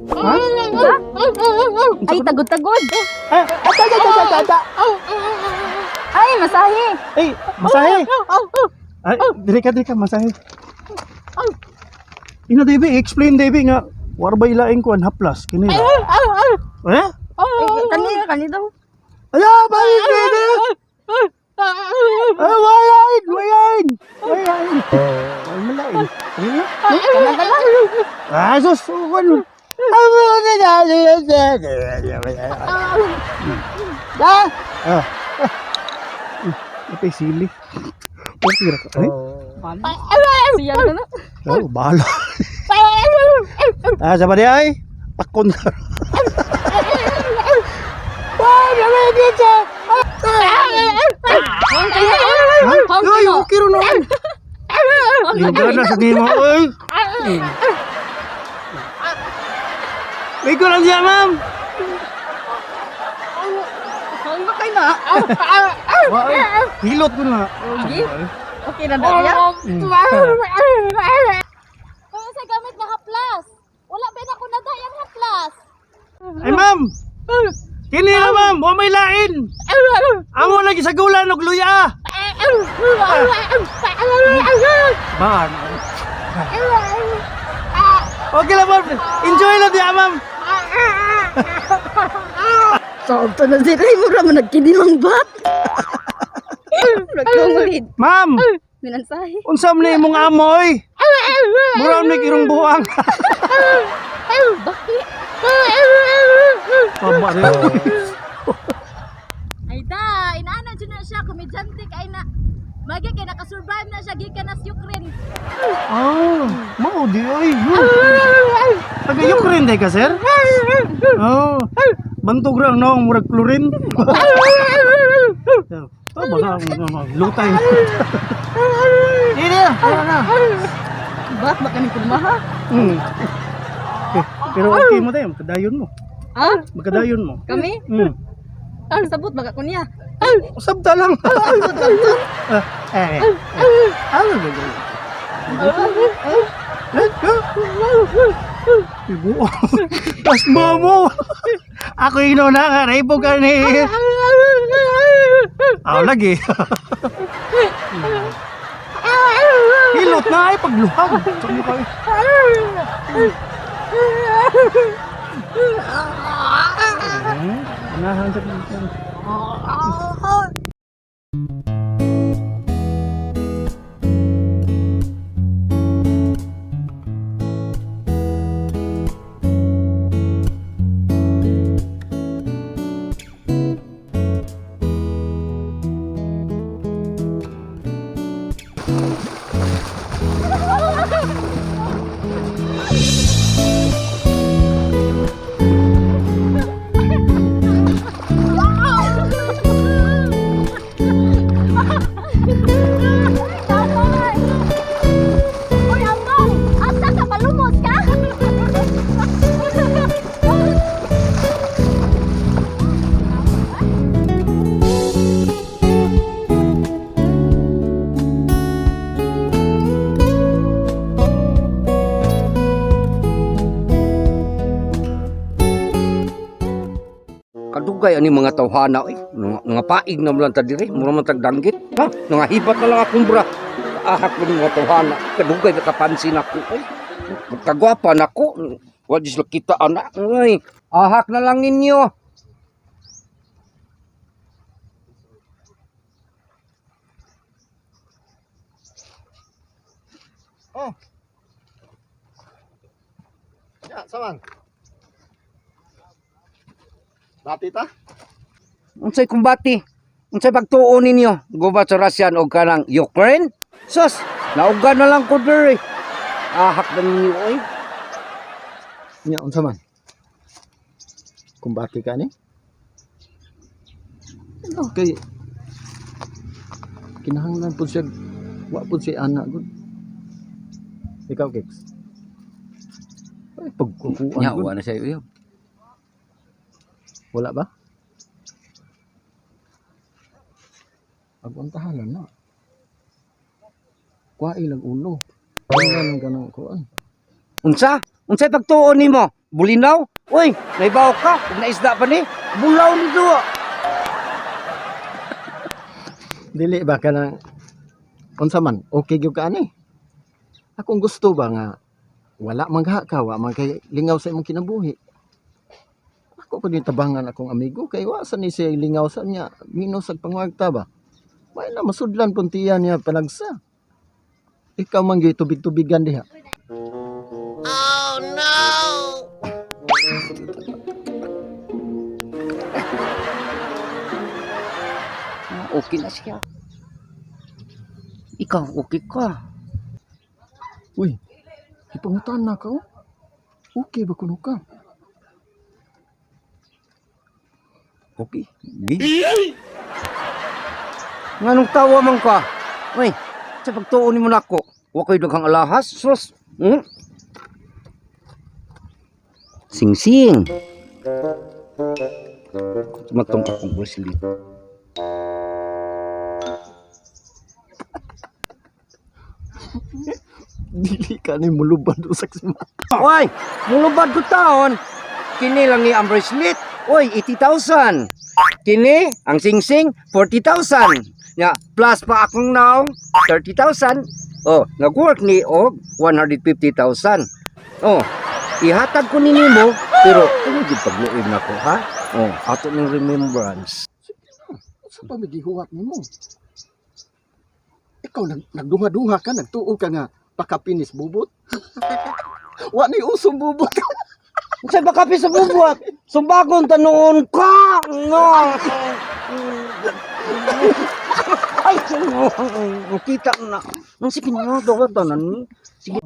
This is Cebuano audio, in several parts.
Ha? Ha? Ay, tagod-tagod. Ah, ata, ata, ata, ata, ata. Ay, masahe. Ay, masahe. Ay, diri ka, masahe. Ina, Debbie, explain, Debbie, nga, warbay laing kuan haplas, kini. Eh? Ay, kani, kani daw. Ala, balik, Debbie! Ah, wayain, wayain! Wayain! Ay, malain. Ayun na. Kana na lang. Ah, sus, kuan. Ah. Ito sili. Okay ra ka. Ay, Siya ka na. oh, bahala. Ah, sa ba ay? Pakon ka. Hong kayo. Ha? Hong Ay, kayo. okay ro na. Hong Yung na sa nimo, oy. May ko lang siya, ma'am. Hong ba kayo na? Wa, ay, hilot ko na. Okay. Okay na daw ya. Kaya sa gamit nga haplas. Wala ba na ko nadayang haplas? Ay, ma'am. Kini na, ma'am. Wa may lain. Amo lagi sa gulan og luya. Ba. Okay lang, ma'am. Enjoy lang diya, ma'am. Sakto na si Ray, mura mo nagkinilang bat. Nagtungulid. Ma'am, Minansahe. unsa man ni imong amoy? Mura man ni irong buwang. Baki. Tama rin. Ay da, inaana jud na siya komedyante kay na. Magi kay nakasurvive na siya gikan na sa Ukraine. Ah, mao di ay. Taga Ukraine day ka, sir? Oh. Bantog ra no, murag chlorine. To ba lutay. Hindi na, wala na. Bat baka ni kurmaha. Eh, pero okay mo tayo, magkadayon mo. Ah, Magkadayon mo. kami? Ah, sabot baka kunya. Usab ta lang. Sabot sabot. Ah, eh. Ano ba yun? Eh, eh. Ibu. Tas mo. Ako ino na nga, raibo ka ni. Aw lagi. Hilot na ay pagluhag. Sabi ko, eh. Unahan sa pinsan. Uy, ambong! Asa ka palumos ka? Kadugay ani mga tawhana eh. Nga paig na mo lang ta diri, mura man tag danggit. Ha? Nga hibat na lang akong bra. Ahak ko ni mga tawhana. Kadugay nakapansin ako eh. Kagwapa nako. Wa di sila kita anak. Ay, ahak na lang ninyo. Ya, saman. Dati ta? Unsay kumbati? Unsay pagtuo ninyo? Gubat sa Russian og kanang Ukraine? Sus, nauga na lang ko diri. Ahak na ninyo oy. Nya unsa man? Kumbati ka ni? Kay kinahanglan pud siya, wa pud siya anak gud. Ikaw, Keks. Ay, pagkukuan Nya gud. wa na siya uyab. Wala ba? Agwantahan na. Kuha ilang ulo. Wala lang ganang kuan. Unsa? Unsay pagtuon nimo? Bulinaw? Uy, naibaw ka, ug naisda pa ni. Bulaw ni duwa. Dili ba ka nang unsa man, okay gyud ka ani. Akong gusto ba nga wala man ka ka, wa man kay lingaw sa imong kinabuhi. Ako pa din tabangan akong amigo kay wa sa ni siya lingaw sa niya, minus ag pangwagta ba. May na masudlan pun tiya niya panagsa. Ikaw man gyud tubig-tubigan diha. Ah, okay na siya. Ikaw, okay ka. Uy, ipangutan na ka oh. Okay ba kuno ka? Okay. Gi. Nganong tawa man ka? Uy, sa pagtuon nimo nako, wa koy daghang alahas, sus. Sing-sing. Matong akong bracelet. Dili ka ni mulubad usak si ma. Uy, mulubad ko taon. Kini lang ni ang bracelet. Uy, 80,000. Kini, ang sing-sing, 40,000. Nya, plus pa akong naong, 30,000. Oh, nag-work ni og 150,000. Oh, ihatag ko ni nimo, pero ano gyud pagluib nako ha? Oh, ato ning remembrance. Sa pa may gihuwat nimo? Ikaw nagduha-duha ka, nagtuo ka nga pakapinis bubot. Wa ni usong bubot. Unsay ba kape sa bubuhat? Sumbagon ta noon ka. Nga. Ay, kita na. Nang sige na, dawat tanan. Sige.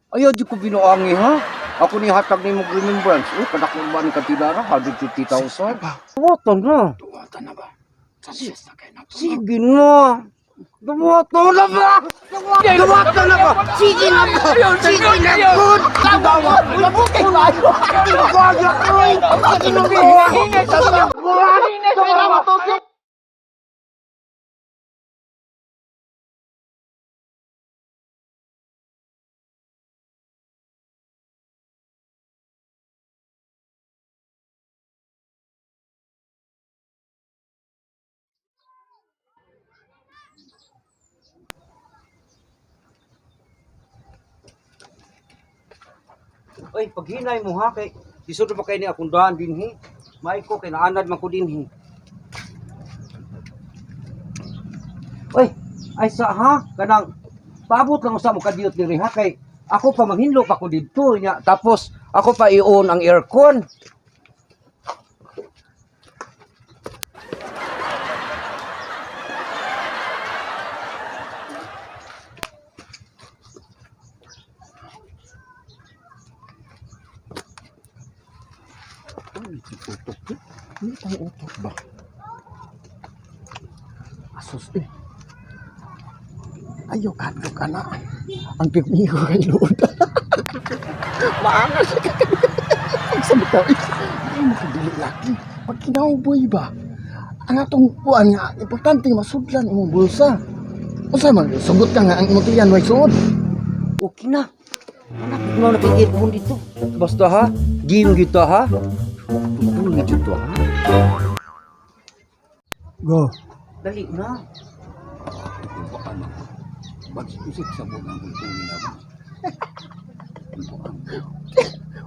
Ayaw di ko binuangi ha. Ako ni hatag ni mo remembrance. Uy, kadako ba ni Katilara? 150,000. Duwatan na. Duwatan na ba? Sa na kay na. Sige na. Duwatan na ba? Duwatan na ba? Sige na ba? Sige na good. Duwatan. Sige na. Sige na. Oy, paghinay mo ha kay isod pa kay ni akong daan dinhi. May ko kay naanad man ko dinhi. Oy, ay sa ha kanang paabot lang usa mo kadiyot diri ha kay ako pa manghinlo pa ko didto nya tapos ako pa i-on ang aircon. Utok eh. Ano tang utok ba? Asos eh. Ayaw kadlok ana. Ang pigmiho kay luod. Maangas ka Pagsabi ka, eh, ay makadili laki. Pag kinauboy ba? Ang atong kuan nga, importante masudlan imong bulsa. Unsa man, sugot ka nga ang imong tiyan way suod. Okay na. Anak, mo na kay aircon dito. Basta ha, game kita ha. Tuloy dito ha. Go. Dali na.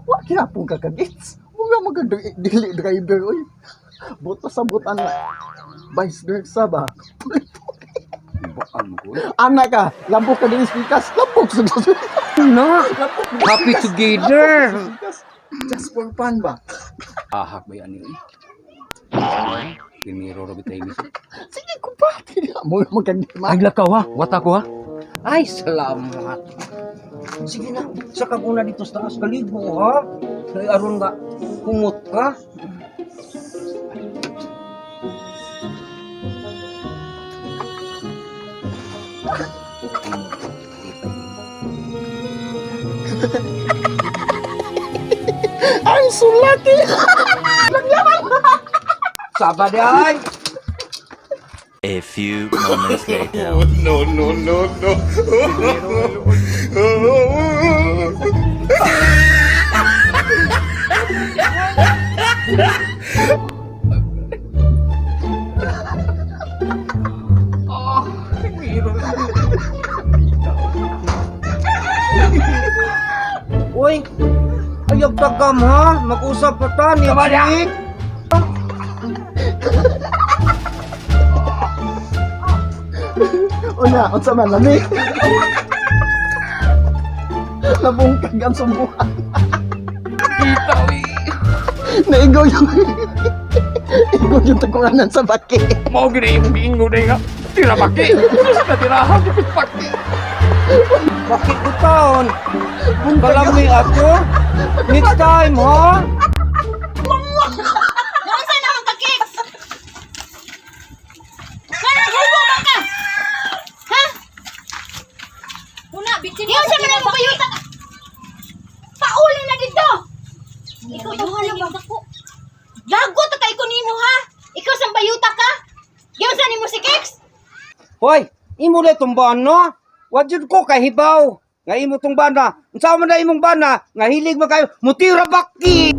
Wa kinapong ka kagits. Mga mga dili driver oy. Buto sa butan na. Vice versa ba? Ana ka, lambok ka din speakers, lambok sa Na. lambok. Happy together. Just for fun ba? Ahak ba yan eh? Primero ra bitay mi. Sige ko pa, mo magkagima. Ay lakaw ha, wata ko ha. Ay, salamat. Sige na, saka muna dito sa taas kaligo ha. Kay aron nga kumot ka. I'm so lucky. Saba di ay. A few moments later. No, no, no, no. time ha. Mag-usap pa ta next week. Una, unsa man lami? Nabungkag ang sumbuhan. Kita oy. Naigo yung igo yung tagkuanan sa baki. Mao gini imong giingon day nga. Tira baki. Sa tirahan dipit baki. Bakit butaon? Kalami ako. Next time ha. Naunsa naman ka, Kicks? Nga naghubo man ka? Ha? Una, bitin ka sa mga payuta ka. Pauli na dito! Ikaw tawala ba? Gago ta kay ko nimo ha? Ikaw sang bayuta ka? Giunsa nimo si Kicks? Hoy, imo na itong bana. Wa jud ko kahibaw. Nga imo tong bana. Unsa man na imong bana? Nga hilig man kayo mutira baki.